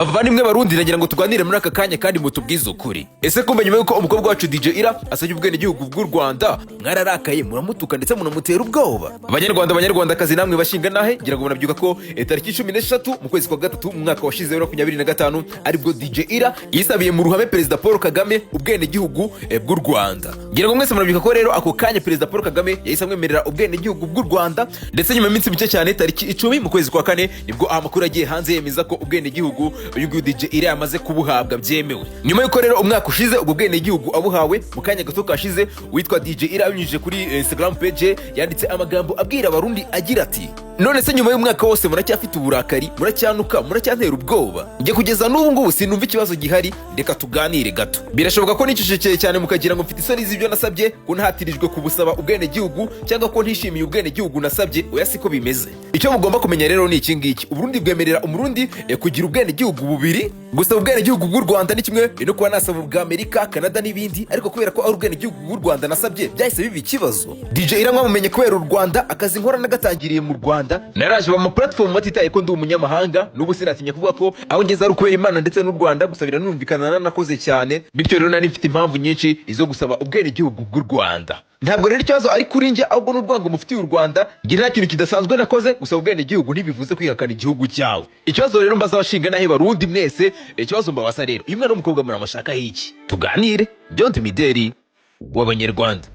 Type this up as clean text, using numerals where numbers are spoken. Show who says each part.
Speaker 1: Bavandimwe Barundi, nagira ngo tuganire muri aka kanya kandi mutubwize ukuri. Ese kumbe nyuma y'uko umukobwa wacu DJ Ira asabye ubwenegihugu bw'u Rwanda, mwararakaye, muramutuka, ndetse munamutera ubwoba? Abanyarwanda, Abanyarwandakazi, namwe bashinga nahe, ngira ngo murabyuka ko tariki 13 mu kwezi kwa gatatu mu mwaka washize wa 2025 aribwo DJ Ira yisabiye mu ruhame Perezida Paul Kagame ubwenegihugu bw'u Rwanda. Ngira ngo mwese murabyuka ko rero ako kanya Perezida Paul Kagame yahise amwemerera ubwenegihugu bw'u Rwanda. Ndetse nyuma y'iminsi mike cyane, tariki 10 mu kwezi kwa kane, nibwo amakuru yagiye hanze yemeza ko ubwenegihugu uyu nguyu DJ Ira yamaze kubuhabwa byemewe. Nyuma y'uko rero umwaka ushize ubwo bwenegihugu abuhawe, mu kanya gato kashize uwitwa DJ Ira abinyujije kuri Instagram page yanditse amagambo abwira Abarundi agira ati: "None se nyuma y'umwaka wose muracyafite uburakari, muracyanuka, muracyantera ubwoba? Njye kugeza n'ubu ngubu sinumva ikibazo gihari. Reka tuganire gato. Birashoboka ko nicecekeye cyane mukagira ngo mfite isoni z'ibyo nasabye, ko ntahatirijwe kubusaba ubwenegihugu, cyangwa ko ntishimiye ubwenegihugu nasabye. Oya, siko bimeze. Icyo mugomba kumenya rero ni iki ngiki: Uburundi bwemerera Umurundi kugira ubwenegihugu bubiri. Gusaba ubwenegihugu bw'u Rwanda ni kimwe no kuba nasaba ubwa Amerika, Canada n'ibindi, ariko kubera ko ari ubwenegihugu bw'u Rwanda nasabye, byahise biba ikibazo. DJ Ira mwamumenye kubera u Rwanda. Akazi nkora nagatangiriye mu Rwanda. Naraje mu platform batitaye ko ndi umunyamahanga. N'ubu sinatinya kuvuga ko aho ngeze ari ukubera Imana ndetse n'u Rwanda. Gusa biranumvikana nanakoze cyane. Bityo rero nari mfite impamvu nyinshi izo gusaba ubwenegihugu bw'u Rwanda. Ntabwo rero ikibazo ari kuri njye, ahubwo n'urwango mufitiye u Rwanda. Njye nta kintu kidasanzwe nakoze. Gusaba ubwenegihugu ntibivuze kwihakana igihugu cyawe. Ikibazo rero mbaza abashinga nahe Barundi mwese, ikibazo mbabasa rero, uyu mwana w'umukobwa muramushakaho iki? Tuganire. John Mideri w'Abanyarwanda.